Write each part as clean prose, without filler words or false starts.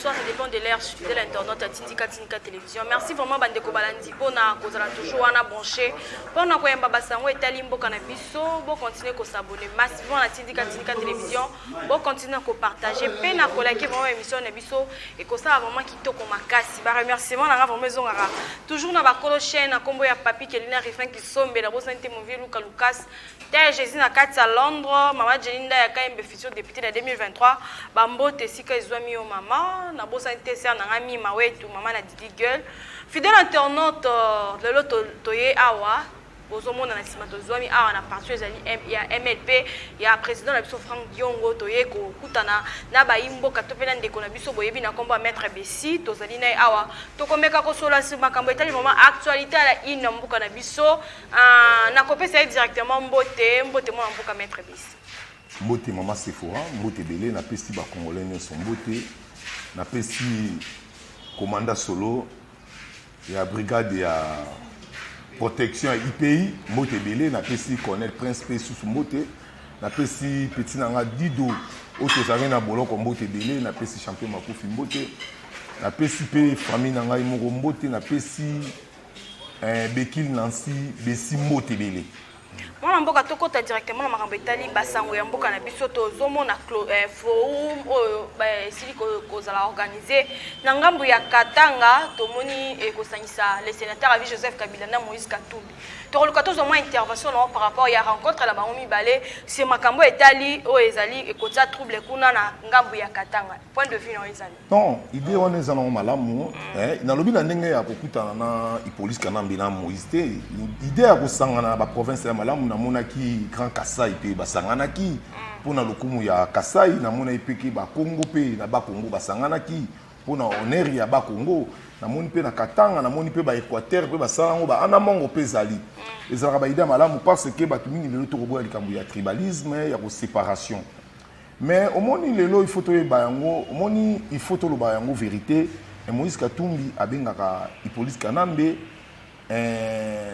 Bonsoir, ça dépend de l'heure, fidèle internaute à Tindika Tindika Télévision. Merci vraiment bandeko balandi pona kozala toujours wana branché. Pona koyamba basango etali mboka na biso, bo continuer ko s'abonner massivement na Tindika Tindika Télévision, bo continuer ko partager pe na ko liker vraiment émission na biso et ko sala vraiment kitoko makasi. Ba remerciements na nga vraiment ezongaka toujours na ba kolo chaîne na kombo ya Papi Kelina Rifin Kisombe, na bosani te mon vieux Luka Lucas. Taya Jesus na kati ya Londres, mama Jenny Ndaya Kayembe futur député na 2023, ba mbote esika ezwami yo mama, na bosani te sœur na nga Mima Wetu, mama na Didi Gueule. Fidèle internaute, lelo toye awa, bozomona na sima tozwami awa na parti ezali ya MLP ya président na biso Franck Diongo, toye kokutana na bayi mboka to pe na ndeko na biso boyebi na kombo ya Maître Bessi, tozali na ye awa tokomeka kosolola sur makambo etali vraiment actualité ya la une na mboka na biso. Ah, nakopesa ye directement mbote, mbote mwana mboka Maître Bessi. Mbote mama Sephora, mbote ebele, napesi ba Congolais nyonso mbote, napesi commanda solo ya brigade ya protection ya IPI mbote ebele, napesi Colonel Prince pe susu mbote, napesi petit na nga Dido oyo tozalaki na boloko mbote ebele, napesi champion Makufi mbote, napesi pe famille na ngai moko mbote, napesi Bekil Nancy Bessi mbote ebele. Mwana mboka, tokota directement na makambo etali basango ya mboka na biso. Tozomona forum oyo esili kozala organisé na ngambo ya Katanga. Tomoni ekosangisa le sénateur à vie Joseph Kabila na Moïse Katumbi. Tokoluka tozwa mwa intervention na par rapport ya rencontre na bango mibale sur makambo etali oyo ezali ekotia trouble kuna na ngambo ya Katanga. Point de vue na ezali? Non, idée wana eza nango malamu, nalobi na ndenge ya kokutana na Hippolyte Kanambe na Moïse te. Idée ya kosangana na baprovince ya malamu, namonaki Grand Kasai mpe basanganaki mpona lokumu ya Kasai, namonaki mpe ke Bakongo mpe na Bakongo basanganaki mpona honneur ya Bakongo, namoni mpe na Katanga, namoni mpe baÉquateur mpe basala yango, baanamongo mpe ezali. Ezalaka baidée ya malamu parce que bato mingi lelo tokoboya likambo ya tribalisme, ya koséparation. Mais omoni lelo il faut toyeba yango, omoni il faut toloba yango vérité. Et Moïse Katumbi abengaka Hippolyte Kanambe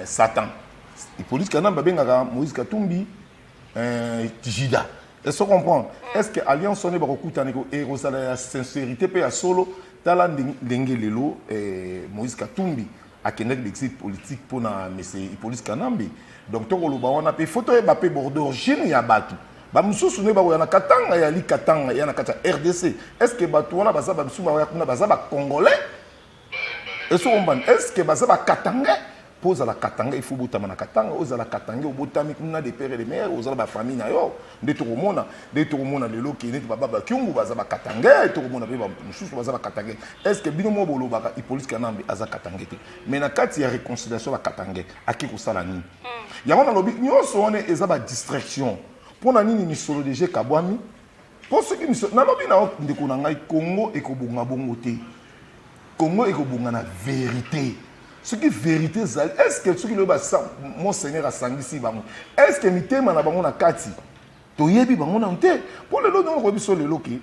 Satan. Hippolyte Kanambe abengaka Moïse Katumbi Judas. Est-ce qu'on comprend? Est-ce que alliance wana bakokutana ekozala ya sincérité mpe ya solo? Tala ndenge lelo Moïse Katumbi akendaki l'exil politique mpona monsieur Hippolyte Kanambe. Donc tokoloba wana mpe faut toyeba mpe d'origine ya bato bamosusu nde bakoya na Katanga, yali Katanga ya na kati ya RDC. Est ce que bato wana baza bamisusu bakoya kuna baza bacongolais? Est-ce comprendre? Est ce que baza bakatangais? Mpo ozala Katanga, il faut obotama na Katanga. Ozala Katanga, obotami kuna de père et de mère, ozala bafamille na yo. Nde tokomona lelo ke neti baba bakiungu baza bakatangais, tokomona mpe mosusu baza bakatangais. Est ce que bino mo bolobaka Hippolyte Kanambe aza katangais te, mais na kati ya réconciliation bakatangais ake kosala nini? Yango nalobi nyonso wana eza badistraction. Mpo na nini misolo deja ekabwami? Mpo soki nalobi na yo ndeko na ngai, Congo ekobonga bongo te. Congo ekobonga na vérité. Soki vérité ezali, est ce que soki lelo monseigneur asangisi bango, est ce que mitema na bango na kati toyebi bango nano te? Mpo lelo ndenge okoyebi biso lelo ke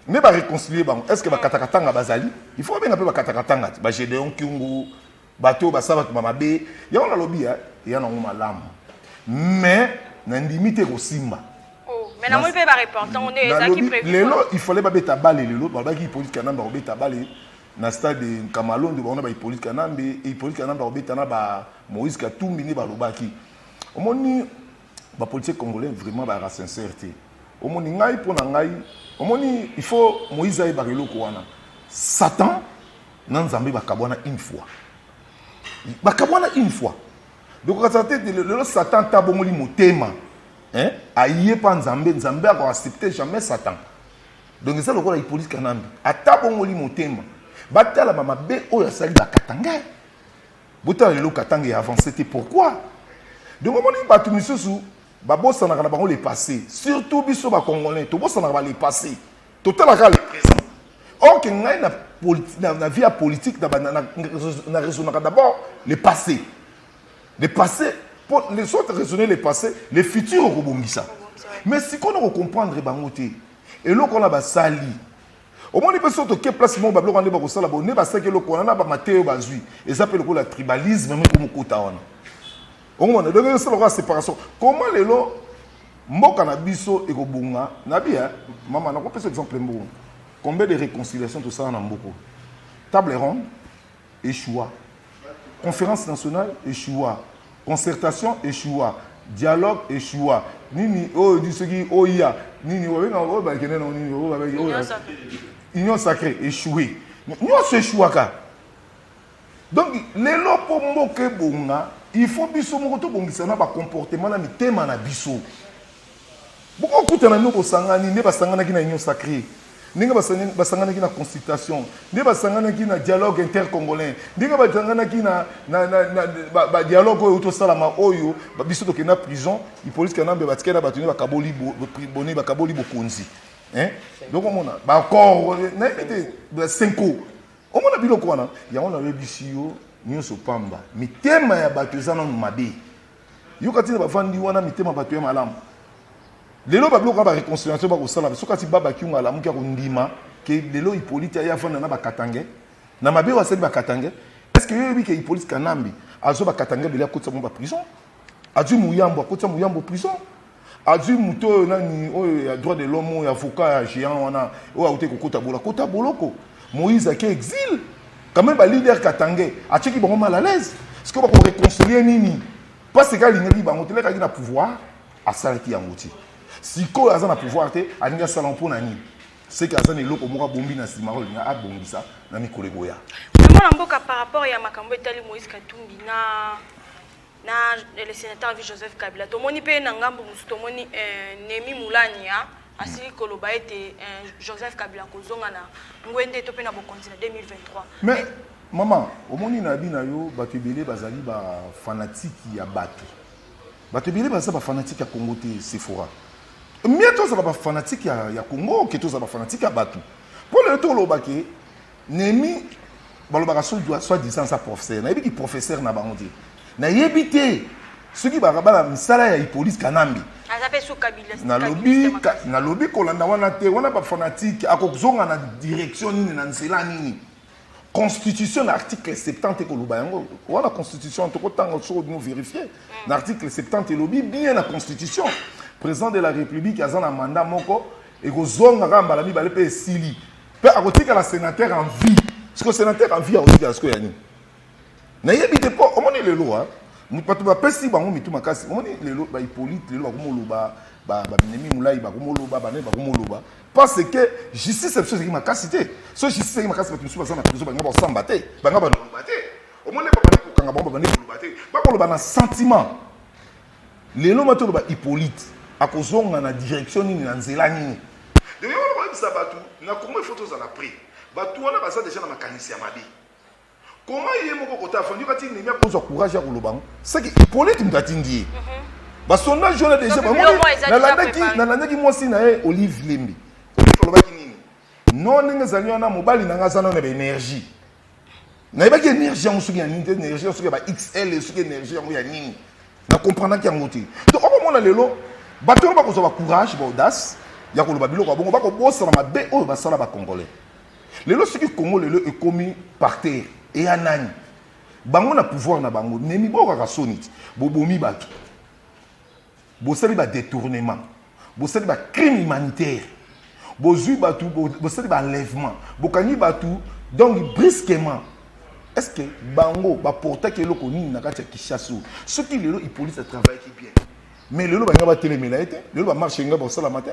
nde baréconcilie bango, est ce que bakatakatanga bazali? Il faut babenga mpe bakatakatanga te, bagédéon Kyungu, bato oyo basala bato bamabe. Yango nalobi ya nango malamu, mais nandimi te kosimba. Mais namoni mpe bareportant nde ezalaki prévu. Lelo il fallait babeta bale. Lelo balobaki Hippolyte Kanambe akobeta bale na stade Kamalondo, bango na baHippolyte Kanambe. Hippolyte Kanambe akobeta na ba Moïse Katumbi nde balobaki. Omoni bapoliticien congolais vraiment bayaka sincère te. Omoni ngai, mpo na ngai, omoni il faut Moïse ayebaka eloko wana: Satan na Nzambe bakabwana une fois, bakabwana une fois. Donc okataka te lelo Satan ta bongoli motema, hein? Aye mpa Nzambe, Nzambe akoaccepte jamais Satan. Donc eza lokola Hippolyte Kanambe, ata bongoli motema, batala bamabe oyo asali bakatanga. Botala lelo Katanga ya avance te, pourquoi? Donc omoni bato misusu babosanaka na bango le passé, surtout biso bacongolais tobosanaka ba le passé, totalaka le présent. Or que ngai na vie ya politique na raisonnaka d'abord le passé. Le passé, pour les autres raisonner le passé, le futur okobongisa. Mais sikoyo na kocomprendre bango te eloko wana basali. Omoni mpe soki toke place moko, babiloko wana nde bakosala bo nde basalaki eloko wana na bamate oyo bazwi, eza mpe lokola tribalisme moko mokota wana. Omona, donc ezosala lokola séparation. Comment lelo mboka na biso ekobonga? Nabi mama, nakopesa exemple mbongo. Combien de réconciliation tosala na mboka? Table ronde échoua, conférence nationale échoua, concertation échoua, dialogue échoua, nini oyo di soki oya nini obenga oyo bakende na nini oyo babengi oyo union sacrée échoué, nyonso échouaka. Donc lelo, mpo mboka ebonga, il faut biso moko tobongisa na bacomportement na mitema na biso. Bokokutana nde bosangani, nde basanganaki na union sacrée, ndenge basanganaki na consultation, nde basanganaki na dialogue intercongolais, ndenge basanganaki na badialogue oyo tosalama, oyo biso tokenda prison, Hippolyte Kanambe batikali na bato nde bakaboli bone, bakaboli bokonzi. Donc omona baaccord, nayebi te, cinco, omona biloko wana yango. Nayebisi yo, nyonso pamba, mitema ya bato eza nanu mabe. Yoka ntina bavandi wana, mitema bato ya malamu. Lelo babiloko wana, baréconciliation bakosala, soki ati Baba Kyungu alamuki, akondima ke lelo Hippolyte aye afanda na bakatange na mabe oyo asali bakatange. Est ce que yo oyebi ke Hippolyte Kanambe azwa bakatange ebele, akotisa bango baprison? Azwi Muyambo, akotisa Muyambo prison. Azwi moto oyo nani, oyo ya droit de l'homme, oyo avocat ya géant wana, oyo auti kokota boloko, akota boloko. Moïse ake exil. Quand même baleader katange atiaki bango mal à l'aise. Ce que bakoréconcilie nini? Parce que alingaki bango te. Lekaki na pouvoir, asalaki yango te. Sikoyo aza na pouvoir te, alingi asala mpo na nini? Seke aza na eloko moko abombi na nsima oyo alingi abongisa na mikolo ekoya. Mwana mboka, par rapport ya makambo etali Moïse Katumbi na le sénateur vi Joseph Kabila, tomoni mpe na ngambo mosusu, tomoni Néhémie Mwilanya asili koloba ete Joseph Kabila kozonga na ngwende to mpe na bokonzi na 2023. Mais mama, omoni na bi na yo, bato ebele bazali bafanatike ya bato. Bato ebele baza bafanatike ya Congo te. Sephora, mie tozala bafanatike ya Congo ke tozala bafanatike ya bato. Mpo lelo toloba ke Néhémie, balobaka soit disant aza professeur. Nayebiki professeur na bango te, nayebi te soki bana misala ya Hippolyte Kanambe. Aza mpe su Kabila. Nalobi kolanda wana te, wana bafanatike. Akozonga na direction nini, na nzela nini? Constitution na article 70 ekoloba yango wana. Constitution tokotanga, soki odino vérifie na article 70, elobi bien na constitution: président de la République aza na mandat moko, ekozonga kaka mbala mibale mpe esili, mpe akotikala sénateur en vie. Siko sénateur en vie akotikala sikoyo ya nini? Nayebi te. Mpo omoni lelo bato bapesi bango mitu makasi. Omoni lelo baHippolyte, lelo bakomoloba, baNéhémie Mwilanya bakomoloba, banani bakomoloba, parce que justice biso ezalaki makasi te. So justice ezalaki makasi, bato mosusu baza na prison, banga basamba te, banga baloloba te. Omoni, babandi kokanga bango, babandi koloba te, bakoloba na sentiment. Lelo ma toloba Hippolyte akozonga na direction nini, na nzela nini? Donc yango koyebisa bato na Congo, il faut tozala prêt. Bato wana baza déjà na makanisi ya mabe. Comment ye moko kota afandi kati Néhémie akozwa courage ya koloba ngo? Seki Hippolyte moto atindi ye. Basondage wana déjà, nalandaki mwasi na ye Olive Lembe. Olive alobaki nini? Non, ndenge ezali wana, mobali na nga aza nano na baénergie. Nayebaki énergie yango soki ya nini te, énergie yango soki ya ba XL, soki énergie yango ya nini, na comprendaki yango te. Donc okomona lelo bato oyo bakozwa bacourage, baaudace ya koloba biloko ya bongo, bakobosana mabe oyo basala bacongolais. Lelo soki Congo lelo ekomi par terre, eya nani? Bango na pouvoir na bango. Nemi bokaka soni ti bobomi bato, bosali badétournement, bosali bacrime humanitaire, bozwi bato, bosali baenlèvement, bokangi bato donc brusquement. Est ce que bango baportaki eloko nini na kati ya Kinshasa? Oyo soki lelo Hippolyte atravaillaki bien, mais lelo balinga batelemela ye te, lelo bamarche enga bakosalama te.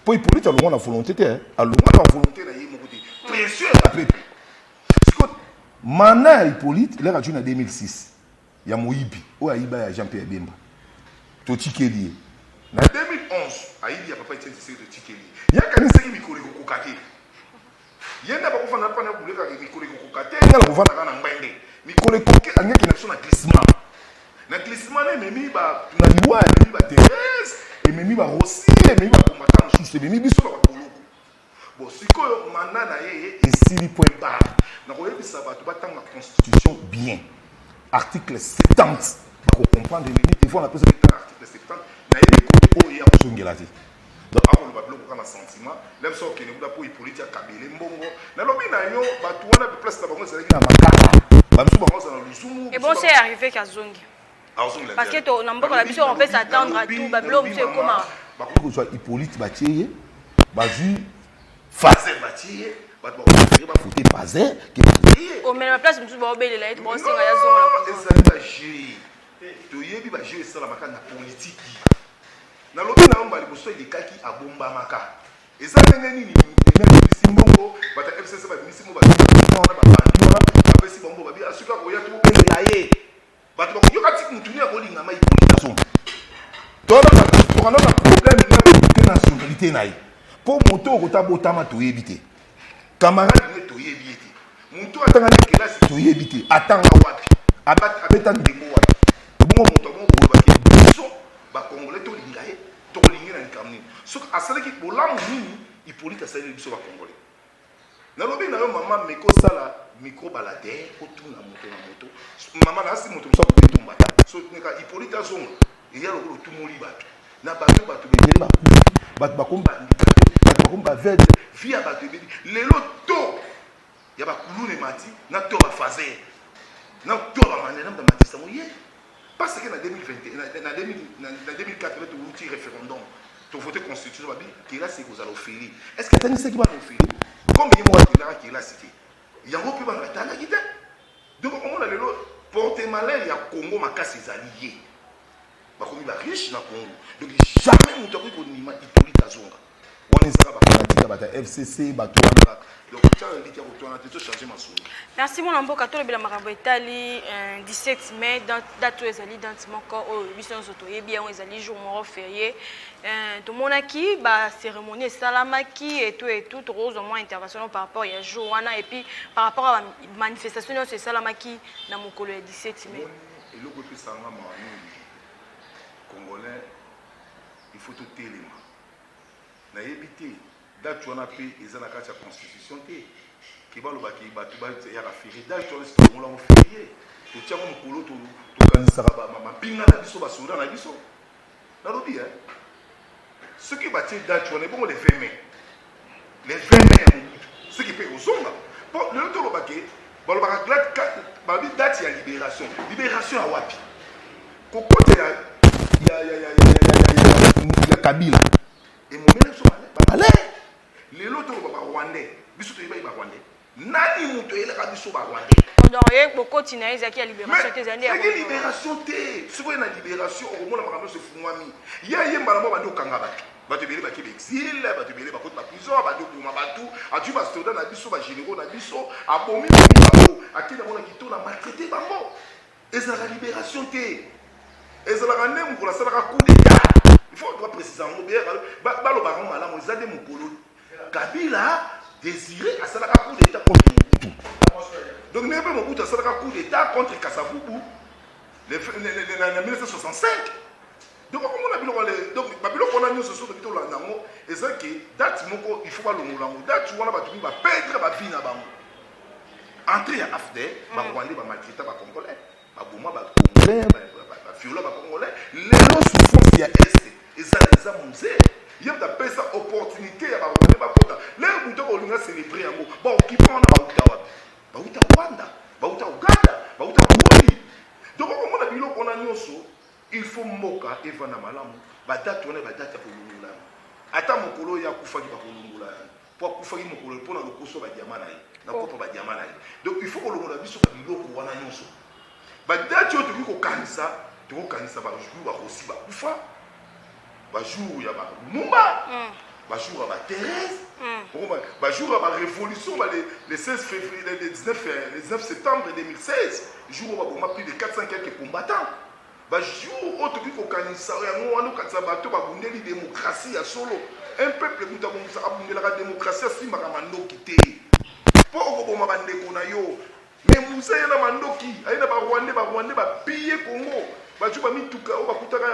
Mpo Hippolyte alongwa na volonté te, alongwa na volonté na ye moko te, pression ya bapepe. Siko mandat ya Hippolyte elaka jui na 2006 ya moyibi oyo ayiba ya Jean Pierre Bemba, totikeli ye. Na 2011 ayibi ya papa Etienne Tshisekedi, totikeli ye. Yakanisaki mikolo ekokoka te, ye nde bakofanda mpana kulekaka mikolo ekokoka te. Nga na kovanda kaka na ngwende, mikolo ekoki, alingaki na biso na glissement, na glissement na ememi bato na liwa, ememi baTherese, ememi baRosi, ememi bakombata mosusu, ememi biso na baboloko. Bon, sikoyo mandat na ye esili, point barre. Nakoyebisa bato batanga constitution bien, article 70, bakocomprendre nini. Il faut napesa tanga article 70. Nayebi kote oyo ye akozongela te. Donc akoloba biloko kaka na sentiment na biso, okende kuna mpo Hippolyte akabele mbongo. Nalobi na yo, bato wana place na bango ezalaki na Makala, bamisu bango azala na Luzumu. Et bon, c'est arrivé qu'azongi parce que to na mboka na biso, on peut s'attendre à tout. Babilo mosusu ekoma. Bakoki kozwa Hippolyte, batie ye, bazwi. Fazer batie ye, bato bakopréféré bafote Fazer ke batie ye. Omela place mosusu, baobelela ye, baosenga ya zonga na pouvoir. Ezali bajeu, toyebi bajeu esalamaka na politiki. Nalobi na yo, mbala liboso elekaki abombamaka. Eza ndenge nini abimisi mbongo? Bato ya FCC babimisi mo bato wana, babandi wana, bapesi bango, babi soki akoya, tobengela ye. Bato bakoyoka tiki mutu nini akolingama Hippolyte azonga. Tokanda na problème ya te nationalité na ye, mpo moto okota botama toyebi te, camarade ne toyebi ye te, moto atanga na kelasi toyebi te, atanga wapi, abeta ndembo wapi. Bongo moto abongo bokolobaki biso Bacongolais tolinga ye, tokolingi na likambo nini? Soki asalaki bolamu nini, Hippolyte asaleli biso Bacongolais? Nalobi na yo, mama, meko osala micro baladeur, otuna moto na moto. Mama, nasi moto mosu akobetumbata so neka Hippolyte azonga, eya lokola otumoli bato na bato. Bato ebele bakufi, bato bakomi bahandicapé, bato bakomi baaveugle, vie ya bato ebebi. Lelo to ya bakuluna emati na to ya bafaser na to ya bamandela na matisa yango ye, parce que na 2021, na 2004, touti référendum, tovote constitution, babi kelasi ekozala ofeli. Est ce que atangisaki bana ofeli? Comme ye moko akendaka kelasi te, yango mpe bana batangaki te. Donc omona lelo porte malheur ya Congo makasi ezali ye. Bakomi bariche na Congo, donc jamais moto akoki kondima Hippolyte azonga. Wana ezaka bafanatique ya bato ya FCC, bato wana kaka. Donc tiaka liki ya kotwana te, tochange masolo. Merci, mwana mboka. Tolobela makambo etali 17 mai, date oyo ezali date moko oyo biso nyonso toyebi yango, ezali jour moko férié. Tomonaki bacérémonie esalamaki etu etu. Tokozwa mwa intervention par rapport ya jour wana et puis par rapport à manifestation nyonso esalamaki na mokolo ya 17 mai. Eloko epesanga mawa mingi, Congolais, il faut totelema. Nayebi te, date wana mpe eza na kati ya constitution te ke balobaki bato bayaka férié. Date wana esi tolongolango férié, totiango mokolo tokanisaka mampinga na biso, basoda na biso. Nalobi soki batie date wana ebongo le 20 mai, le 20 mai ya Mobutu soki mpe ozonga, mpo lelo tolobake balobaka babi date ya libération. Libération ya wapi? Kokota ya Kabila emomela biso bamalere. Lelo toloba Barwandais, biso toyebaki Barwandais nani? Moto eyelaka biso Barwandais. Donc ye bokoti na ye ezalaki ya libération te, ezali nde libération te. Soki oye na libération, okomona makambo nyonso efungwami. Ye ayembala mpo bandi okanga bato, bato ebele bake baexil, bato ebele bakoti baprison, bandi oboma bato, azwi basoda na biso, bagénéraux na biso, abomi bomi bango, akei nango na kitona, maltraité bango. Ezalaka libération te, ezalaka nde mokolo asalaka coup d'état. Il faut doit préciser yango bien, balobaka yango malamu. Eza nde mokolo Kabila Désiré asalaka coup d'état contre Mobutu. Donc ndenge mpe Mobutu asalaka coup d'état contre Kasavubu na 1965. Donc okomona biloko, donc babiloko wana nyonso soki tolanda yango, eza ke date moko il faut balongola yango. Date wana bato mingi baperdre bavie na bango. Entrée ya AFDL, Barwandais bamaltraita Bacongolais, baboma Bacongolais, baviola Bacongolais. Lelo souffrance ya Est eza Mzee ye moto apesa opportunité ya Barwandais bakota. Lelo moto akolinga célébrer yango, baokipa wana bauta wapi? Bauta Rwanda, bauta Uganda, bauta Burundi. Donc okomona biloko wana nyonso, il faut mboka evanda malamu. Badate wana, badate ya kolongola yango. Ata mokolo oyo akufaki, bakolongola yango, mpo akufaki mokolo mpona lokoso badiama na ye, na kopa badiama na ye. Donc il faut kolongola biso babiloko wana nyonso. Badate oyo tokoki kokanisa, tokokanisa bajour barosi bakufa, bajour ya balumumba, bajour ya bathérèse, bajour ya barévolution, le 16 février, le 19, le 19 septembre 2016, jour oyo baboma plus de 400 quelques combattants. Bajour oyo tokoki kokanisa yango wana, okanisa bato babundeli démocratie ya solo. Un peuple, moto abundelaka démocratie asimbaka mandoki te, mpo okoboma bandeko na yo. Mais Mzee aye na mandoki, aye na Barwandais, Barwandais bapille Congo, bazwi bamituka oyo bakutaka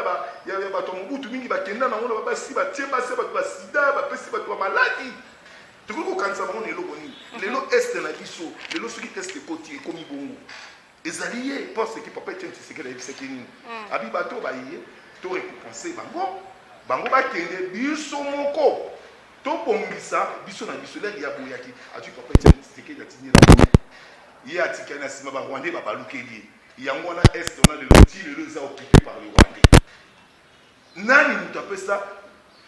ya bato ya Mobutu, mingi bakenda nango na basi, batie basi ya bato basida, bapesi bato ya maladi. Tokoki kokanisa bango na eloko nini? Lelo Est na biso, lelo soki Est ekoti, ekomi bongo, ezali ye, parce que papa Etienne Tshisekedi ayebisaki nini? Abi bato baye, to récompense bango, bango bakende, biso moko tobongisa biso na biso. Lere ya boyaki, azwi papa Etienne Tshisekedi, atindi na ye, atikali na nsima, Barwandais babalukeli ye. Yango wana Est wana lelo ti lelo eza occupé par le Rwandais. Nani moto apesa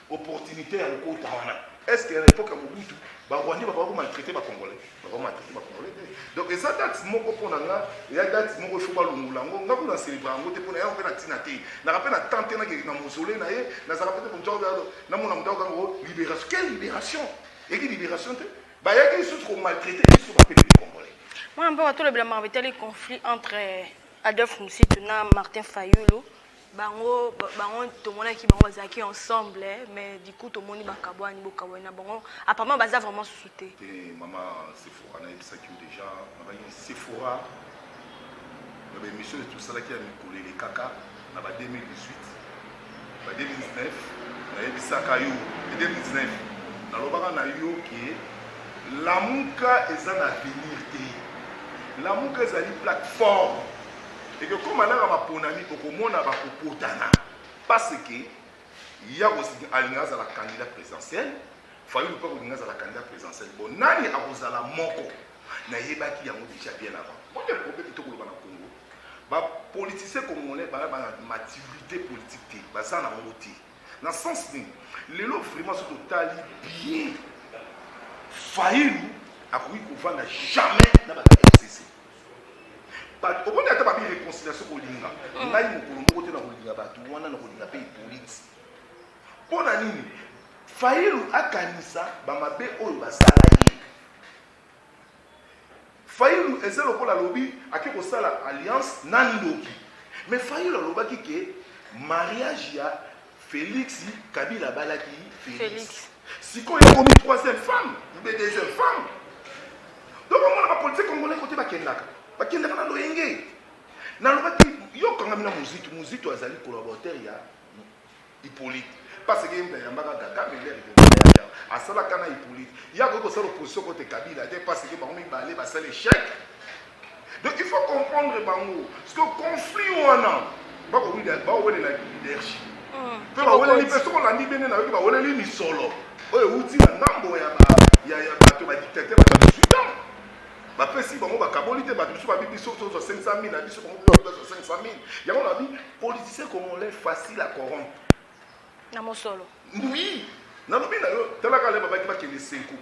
opportunité ya kokota wana? Est ce que na époque ya Mobutu ba Rwandais bakoka ko maltraiter ba Congolais? Bakoka maltraiter ba Congolais te. Donc eza date moko mpo na nga, eza date moko il faut balongola yango. Nga kuna célébrer yango te mpo na yango mpe na ntina te. Naka mpe na temps te nakende na mausolée na ye, nazalaka mpe te moto namona moto akokango oh, libération. Quelle libération? Eki libération te. Bayaki lisusu ko maltraiter biso ba peuple congolais. Mwana mboka, tolobela makambo etali conflit entre Adolphe Muzito na Martin Fayulu. Bango tomonaki bango bazalaki ensemble, mais du coup tomoni bakabwani, bokabwani na bango, apparemment baza vraiment susu te. Te, mama Sephora, nayebisaki yo déjà, nabaki Sephora na baémission tosalaki ya mikolo elekaka na ba 2018, ba 2019, nayebisaka yo 2019, nalobaka na yo ke Lamuka eza na avenir te. Lamuka ezali plateforme ekekoma naka maponami, okomona bakopotana, parce que ya alinga azala candidat présidentiel, Fayulu mpe akolinga azala candidat présidentiel. Bon, nani akozala moko? Nayebaki yango déjà bien avant. Monde problème, tokoloba na Congo, bapoliticien congolais baya bana maturité politique te, baza nango te. Na sens nini? Lelo vraiment soki totali bien, Fayulu akoki kovanda jamais na bato ya FCC. Bato omoni ata babi réconciliation, kolinga ngai mokolo moko te na kolinga bato wana, na kolinga mpe Hippolyte. Mpo na nini? Fayulu akanisa bamabe oyo basala ye. Fayulu eza lokola alobi ake kosala alliance na ndoki. Mais Fayulu alobaki ke mariage ya Félix, Kabila abalaki Félix, Félix. Sikoyo ekomi troisième femme ou bien deuxième femme. Donc omona bapolitique congolais kote bakendaka, bakendaka na loyenge. Nalobaki yokangami na Muzito. Muzito azali collaborateur ya Hippolyte, parce que ye moto ayambaka Kagame lere asalaka na Hippolyte. Ye akoki kosala opposition kote Kabila te, parce que bango mibale basala échec. Donc il faut comprendre bango, parce que conflit wana bakowelela leadership mpe baweleli mpe. Soki olandi bene, nayoki baweleli misolo oyo euti na ngambo ya bato badictateur, bato ya 18 ans. Bapesi bango, bakaboli te. Bato biso babi biso tozwa 500 000 na biso, bango mpe bazwa 500 000. Yango na bi politicien congolais facile à corrompre. Na mosolo. Oui, nalobi na yo, talaka le babaki bakende senko,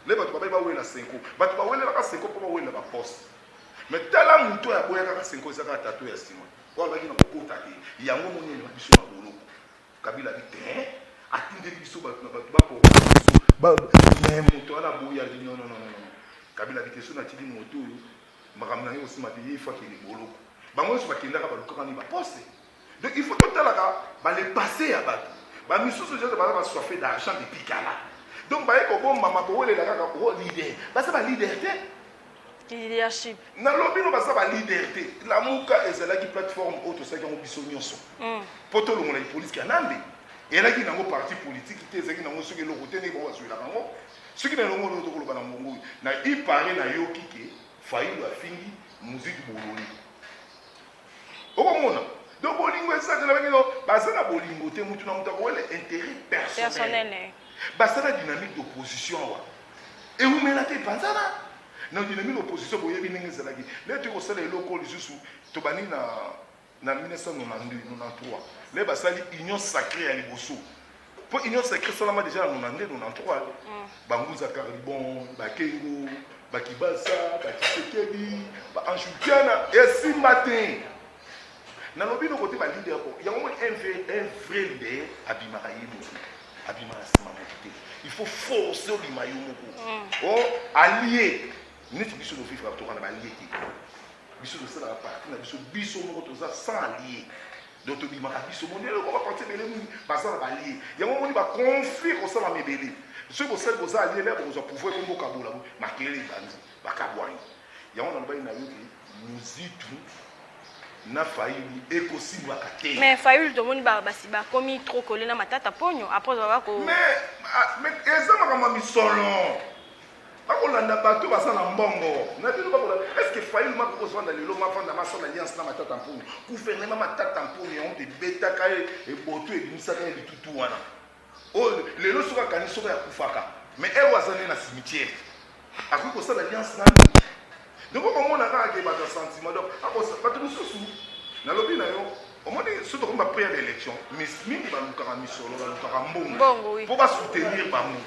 le bato babaki bawela senko, bato bawelelaka senko mpo bawelela baposte. Mais tala moto oyo aboya kaka senko, eza kaka tato ya nsima oyo alobaki na kokota te. Yango moni elema biso na boloko. Kabila abi te, atindeli biso bato na bato bakorompe biso. Mais moto wana aboyi, alobi non, non, non, non. Kabila abi te, so natili moto oyo, makambo na ye kosima te, ye ifo akende boloko. Bango nyonso bakendaka, balukaka nini? Baposte. Donc il faut totalaka bale passé ya bato. Bamisusu déjà baza basoife d'argent depuis kala, donc baye kobombama, kowelela kaka o leader. Baza baleader te. Leadership. Nalobi no, baza baleader te. Lamuka ezalaki plateforme oyo tosalaki yango biso nyonso mpo tolongola Hippolyte Kanambe. Ezalaki nango parti politique te, ezalaki nango soki eloko te ndenge bango bazwelaka yango. Soki na elongo oyo tokoloba na ngongo oyo na ipare, nayoki ke Fayulu afingi Muzito bololi. Okomona donc bolingo eza te na bango, baza na bolingo te. Mutu na moto akowela intérêt personnel. Personnel. Basala dynamique d'opposition awa, ewumela te, epanzana na dynamique d'opposition. Boyebi ndenge ezalaki. Lelo toyei kosala eloko lisusu, tobandi na 1992, 93, le basali union sacrée ya liboso, mpo union sacrée esalama déjà na 92, 93. Banguza Karl-i-Bond, bakengo, bakibasa, bakisekedi, baanjukiana, esimba te. Nalobi noko te, baleader yango moi, un vrai leader abimaka ye moko, abimaka nsima moto te. Il faut forcer obima yo moko. O allié neti biso tovivre, toka na baallié te. Biso tosalaka parti na biso biso moko, toza sans allié. Donc tobimaka biso mondele. Eloko baparti ebele mingi baza na baallié, yango moni baconflit kosalama ebele. Soki bosali, boza allié, lere bokozwa pouvoir, ekomboka bola makelele ebandi, bakabwani. Yango nalobaki na yo ke Muzitu na Fayulu ekosimbaka te. Mais Fayulu, tomoni basi bakomi trop collé na Matata Ponyo après baba ko Mais eza makambo ya misolo. Bakolanda bato baza na mbongo na bino, bakolanda. Est ce que Fayulu mako kozwanda lelo mavanda masala alliance na Matata Mponyo? Gouvernement Matata Mponyo yango ebetaka ye eboto, ebimisaka ye litutu wana oyo lelo. Soki akani, soki akufaka, mais ero aza nde na cimetière, akoki kosala alliance na nini? Donc okomona kaka ke bato ya sentiment. Donc bato mosusu, nalobi na yo. Omoni, soki tokomi baprès ya baélection, mingi balukaka misolo, balukaka mbongo Mbongo, oui. mpo basoutenir bango.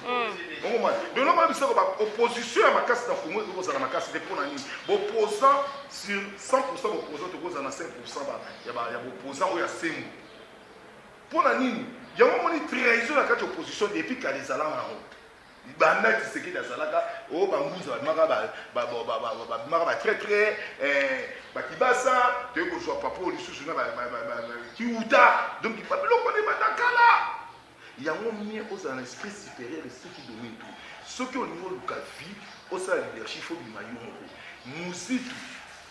Okomona, donc nomona bisoko baopposition ya makasi na Congo ekozala makasi te. Mpo na nini? Boopposant sur 100, boopposant tokozala na 5 ya boopposant oyo ya sembo. Mpo na nini yango? Omoni, trahison na kati ya opposition depuis kala ezalaka yango, banda Tshisekedi azalaka. Oyo bangunza babimaka, babimaka batraître, bakibasa. Toyei kozwa papa oyo lisusu na kiuta. Donc babiloko wana ebanda kala. Yango mie ozala na esprit supérieur, esprit qui domine tout. Soki olingi oluka vie, osala leadership, faut bima yo moko. Muzitu,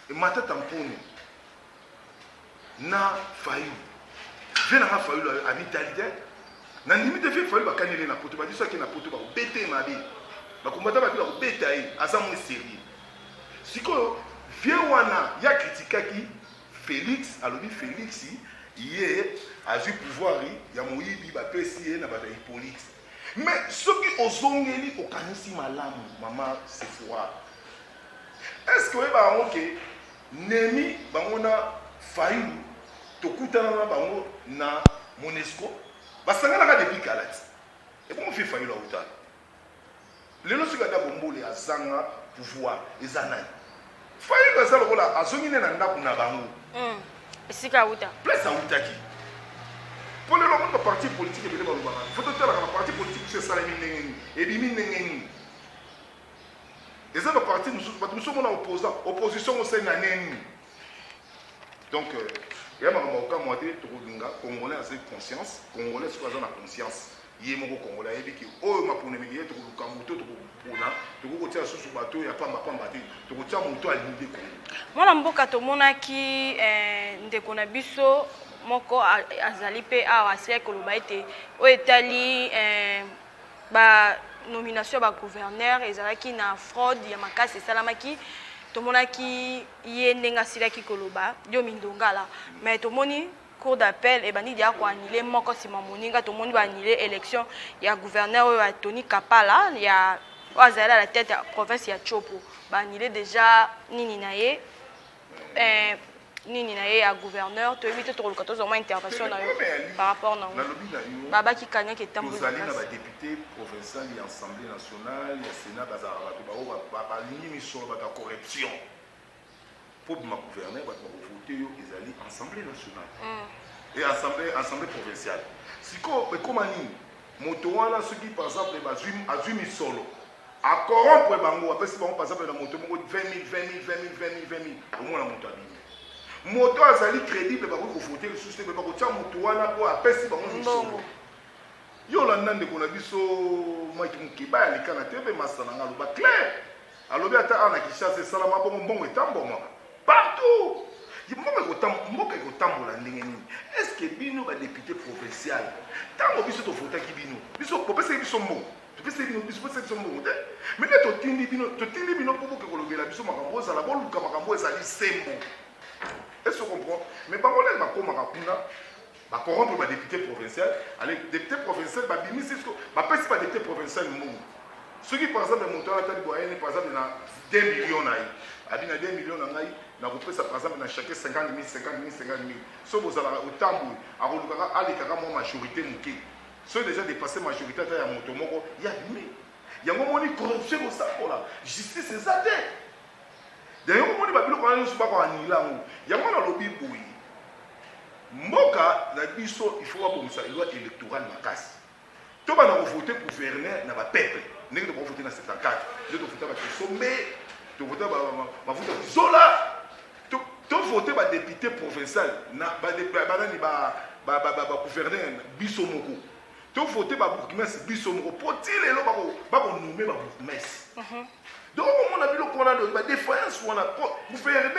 Matata Mpone na Fayulu, vie nanga Fayulu abitali te. Na ndimi te. Vie Fayulu bakaneli na Poto, badi soki na Poto bakobeta ye mabe, bakombata babi, bakobeta ye. Aza moins sérieux. Sikoyo vie wana ya kritikaki Félix, alobi Félix ye azwi pouvoir ya moyibi, bapesi ye na bato ya Hippolyte. Mais soki ozongeli, okanisi malamu, mama Sephora, est ce que oyeba yango ke nemi bango na Fayulu tokutana na bango na Monesco, basanganaka depuis kala ti ebongo fi Fayulu autala lelo? Soki ata bombole azanga pouvoir, eza nani? Fayulu aza lokola azongi nde na ndako na bango. Esika auta. Place autaki. Mpo lelo omoni baparti politique ebele balobaka, faut totalaka baparti politique mosusu esalemi ndenge nini, ebimi ndenge nini. Eza baparti mosusu, bato mosusu omona opposant, opposition osali na nini. Donc ya makambo akokamwa te. Tokolinga Congolais azali conscience. Congolais soki aza na conscience ye moko, Congolais ayebi ke oyo maponameli ye, tokoluka moto tokopona, tokoki kotia lisusu bato ya pambapamba te, tokotia moto alingi Congo. Mwana mboka, tomonaki ndeko na biso moko azali mpe awa, asilaki koloba ete oyo etali banomination ya bagouverneur ezalaki na fraude ya makasi esalamaki. Tomonaki ye ndenge asilaki koloba yo mindongala, mais tomoni cour d'appel ebandi dia koannuler moko nsima moninga. Tomoni baannuler élection ya gouverneur oyo ya Tony Kapala, ya oyo azali à la tête ya province ya Tshopo. Baannuler déjà nini na ye, nini na ye ya gouverneur. Toyebi te, tokoluka tozwa mwa intervention na yo par rapport na ngo. Babaki kanyaki etamboli. Tozali na badéputé provincial ya Assemblée nationale, ya Sénat, bazalaka bato bao balingi misolo, bato ya corruption. Mpo bima gouverneur, bato bakovote yo ezali Assemblée nationale et assemblée provinciale. Sikoyo ekóma nini? Moto wana soki par exemple azwi misolo, acorrompre bango, apesi bango par exemple na moto moko 20 000, 20 000, 20 000, 20 000, 20 000, omona moto abimi, moto azali crédible, bakoki kovote lisusu te, me bakotia moto wana mpo apesi bango misolo. Yo olanda ndeko na biso Mike Mokeba aleka na TV, masa na nga, aloba clair, alobi ata awa na Kinshasa esalama bongo, mbongo etambwamaka partout. Mboka ekotambola ndenge nini? Est ce que bino badéputé provincial, ntango biso tovotaki bino, biso bopesaki biso mbongo? Topesaki bino, biso pesaki biso mbongo te. Mais nde totindi bino, totindi bino mpo boke kolobela biso makambo, ozala boluka makambo ezali sembo. Est ce que comprend? Mais bango ndenge bakomaka kuna, bacorrompre badéputé provincial. Ale, député provincial babimisi, bapesi badéputé provincial mbongo. Soki par exemple moto wana atali boyene par exemple na 2 millions na ye, abi na 2 millions na ngai nakopesa par exemple na chacun 50 000, 50 000, 50 000. So bozalaka otamboli, akolukaka alekaka mwa majorité moke. Soki déjà dépassé majorité ata ya moto moko, ya bimi yango. Omoni corruption ekosambola, justice eza te. Yango omoni babiloko wana nyonso bakoanila yango. Yango nalobi boye, mboka na biso, il faut babongisa loi électorale makasi. To bana kovote gouverneur na bapeuple ndenge tokovote na 74, nde tovota bakisombe, tovota mafuta kizola, tovote badéputé provincial na banani, bagouverneur biso moko, tovote babourgmestre biso moko, po ti lelo bakonome babourgmestre. Donc okomona biloko wana, badéfaillance wana. Gouverneur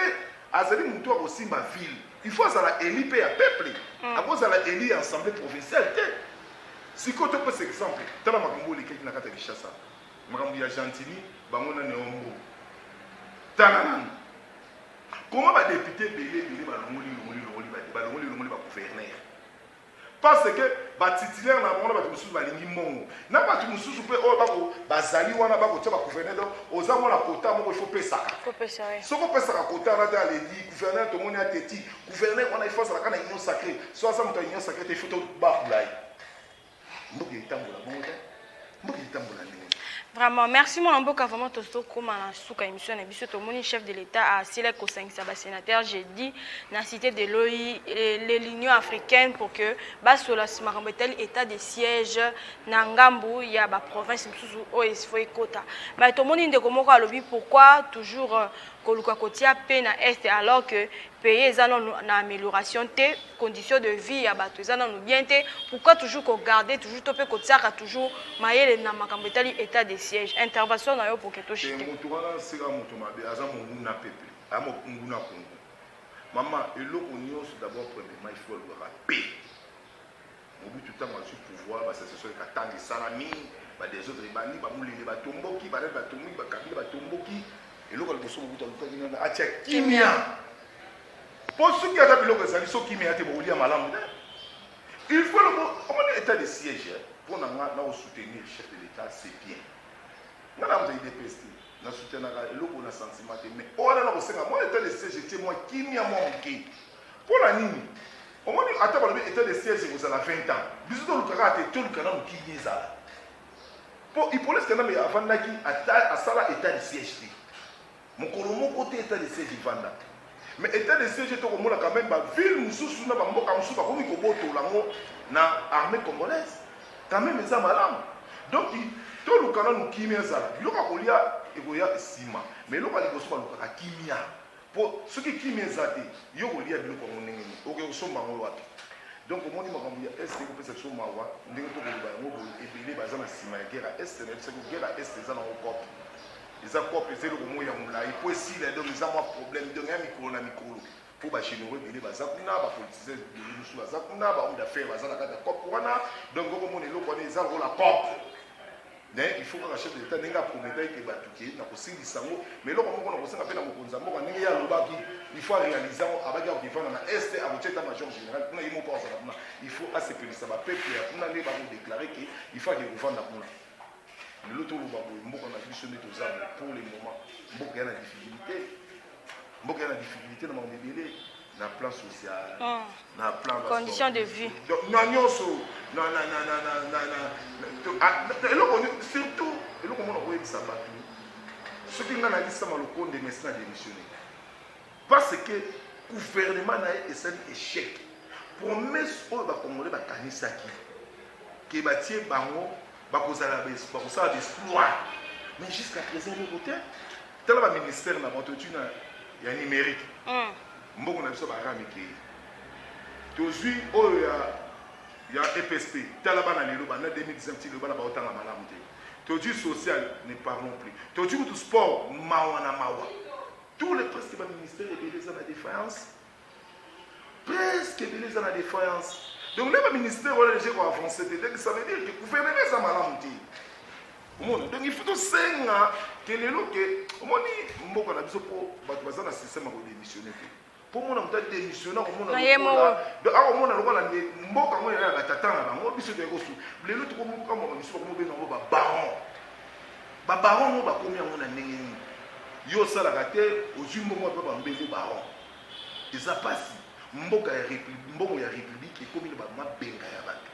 azali motu akosimba ville, il faut azala élu mpe ya peuple, akozala élu ya assemblée provinciale te. Sikoyo topesa exemple, tala makambo elekaki na kati ya Kinshasa, makambo ya Gentini, bango nani ombo. Tala nanu koma badéputé ebele ebele balongoli, longoli, longoli, balongoli, longoli bagouverneur. Parce que ba titulaire na bango na bato mosusu balingi mbongo na bato mosusu mpe oyo bako bazali wana bakotia ba gouverneur. Donc oza mona quota moko, il faut pesaka. Soki opesaka quota wana te, aledi gouverneur, tomoni ateti gouverneur wana, il faut azalaka na union sacrée. So aza moto ya union sacrée te, il faut tobakula ye. Mboka etambola bongo te, mboka etambola ndenge. Vraiment, merci mwana mboka. Vraiment, tozokóma na suka émission na biso. Tomoni chef de l'État asila kosangisa basénateur jeudi na cité de l'OI, l'Union africaine, pour que basola makambo etali état de siège na ngambu ya baprovince mosusu oyo esifo ekota. Mais tomoni ndeko moko alobi: pourquoi toujours koluka kotia mpe na Est, alors que pays eza nanu na amélioration te, condition de vie ya bato eza nanu bien te? Pourquoi toujours kogarder toujours to mpe kotiaka toujours mayele na makambo etali état de siège? Intervention na yo pour que toshite. Moto wana seka moto mabe, aza monguna peuple, aza monguna Kongo. Mama, eloko nyonso d'abord, premièrement, il faut alobaka pe Mobutu ntango azwi pouvoir, basécession ekatanga esalami, badésordre ebandi, bamulele batomboki, banani batomboki, bakabila batomboki. Eloko ya liboso Mobutu alukaki nani? Atia kimia. Mpo soki ata biloko ezali, so kimia te, bokolia malamu te. Il faut lobo omoni état de siège. Mpo na nga, na kosoutenir chef de l'État, c'est bien. Nga na moto ya UDPS te, nasoutenaka eloko na sentiment te, mais wana na kosenga mwa état de siège etie mwa kimia mwa moke. Mpo na nini? Omoni, ata balobi état de siège ekozala 20 ans, biso tolukaka te, toluka nanu kimia ezala. Mpo Hippolyte Kanambe avandaki, asala état de siège te mokolo moko te. État de siège evanda, mais état de siège, tokomona quand même baville mosusu na bamboka mosusu bakomi kobotola yango na armée congolaise. Quand même eza malamu. Donc toluka nanu kimia ezala, biloko ya kolia ekoya nsima. Mais eloko ya liboso balukaka kimia, mpo soki kimia eza te, yo kolia biloko yango ndenge nini? Okoki kosomba yango wapi? Donc omoni, makambo ya Est ekopesa biso mawa. Ndenge tokoloba yango boye, ebele baza na nsima ya guerre ya Est. Nayebisaki, guerre ya Est eza nango cope, eza cope, eza eloko moko ya molai mpo esila. Donc eza mwa problème, donc ya mikolo na mikolo, mpo bagénéraux ebele baza kuna, bapoliticien ebele mosusu baza kuna, bahomme d'affaires baza na kati ya cope wana. Donc okomona eloko wana eza lokola cope, mais il faut kaka chef de l'État, ndenge aprometaki ke bato ke na kosilisa yango. Mais eloko moko na kosenga mpe na mokonzi ya mboka, ndenge ye alobaki, il faut aréaliser yango. Abaki akokefanda na Est, akotia état major général kuna, ye moko azala kuna. Il faut asepelisa bapeuple ya kuna nde bakodéclarer ke il faut ake kovanda kuna. Lelo toloba boye, mboka na biso nde toza boye pour le moment, mboka ya na difficulté, mboka ya na difficulté na makambo ebele, na plan social, na plan condition de vie. Na nyonso, na eloko, surtout eloko mona koyebisa bato, soki ngai nalisama Lokonde, mesi na démissionné, parce que gouvernement na ye esali échec. Promesse oyo bakongolais bakanisaki ke batie bango, bakozala, bakosala baexploit, mais jusqu'à présent eloko te. Tala baministère na bango, totuna ya numérique, mbongo na biso barame ekei. Tozwi oyo ya EPSP, tala bana lelo, banda 2019 ti lelo, bana baotanga malamu te. Tozwi social, ne parlons plus. Tozwi kutu sport, mawa na mawa. Tous les presque baministère ebele eza na défaillance, presque ebele eza na défaillance. Donc nde baministère wana déjà koavance te. Donc ça veut dire que gouvernement eza malamu te. Omona, donc il faut tosenga ke lelo ke omoni mboka na biso, mpo bato baza na système ya kodémissionne te. Mpo mona moto adémissionne, akomona akomona lokola mboka yango eza ya batata na bango. Biso toyei kosu lelo, tokomokamwaka biso, bakomobenga yango babaron. Babaron ngo bakomi yango na ndenge nini? Yo osalaka te, ozwi mbongo mpe bambengo baron. Eza mpasi. Mboka ya mbongo ya république ekomi na bamabenga ya bato.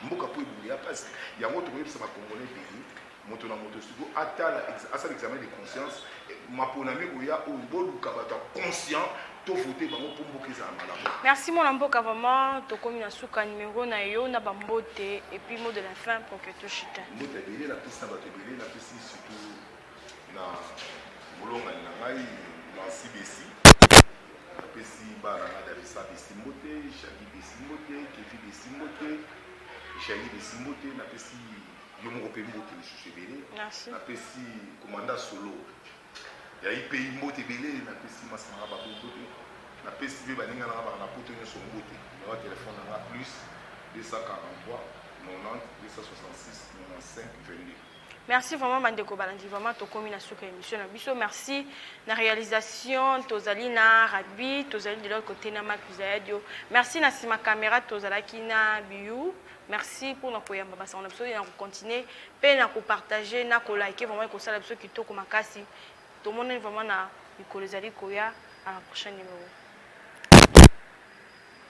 Mboka mpo ebongi ya mpasi. Yango tokoyebisa bakongolais ebele, moto na moto surtout atala, asala examen de conscience. Maponami ekoya oyo, boluka bato ya conscient, tovote bango mpo mboka ezala malamu. Merci mwana mboka. Vraiment, tokomi na suka. Numéro na yo na bambote et puis mot de la fin pour que toshita. Mbote ebele napesi na bato ebele. Napesi surtout na molongani na ngai Nancy Besi, napesi bana na ngai Davisa Besi mbote, Shagi Besi mbote, Kevi Besi mbote, Shagi Besi mbote. Napesi yo moko mpe mbote lisusu ebele. Napesi commandant solo ya IPI mbote ebele. Napesi masi nanga babo mbote. Napesi mpe baninga nanga baka na poto nyonso mbote. Numéro ya telefone nanga: plus 243 90 266 95 22. Merci vraiment, bandeko balandi. Vraiment, tokomi na suka émission na biso. Merci na réalisation tozali na Rabi, tozali de l'autre côté na Mak Zayadio. Merci na sima caméra tozalaki na Biu. Merci pour na koyamba basango na biso, na kocontinuer mpe na kopartager, na kolike. Vraiment, ekosala biso kitoko makasi. Tomonani vraiment na mikolo ezali koya. À la prochaine numéro.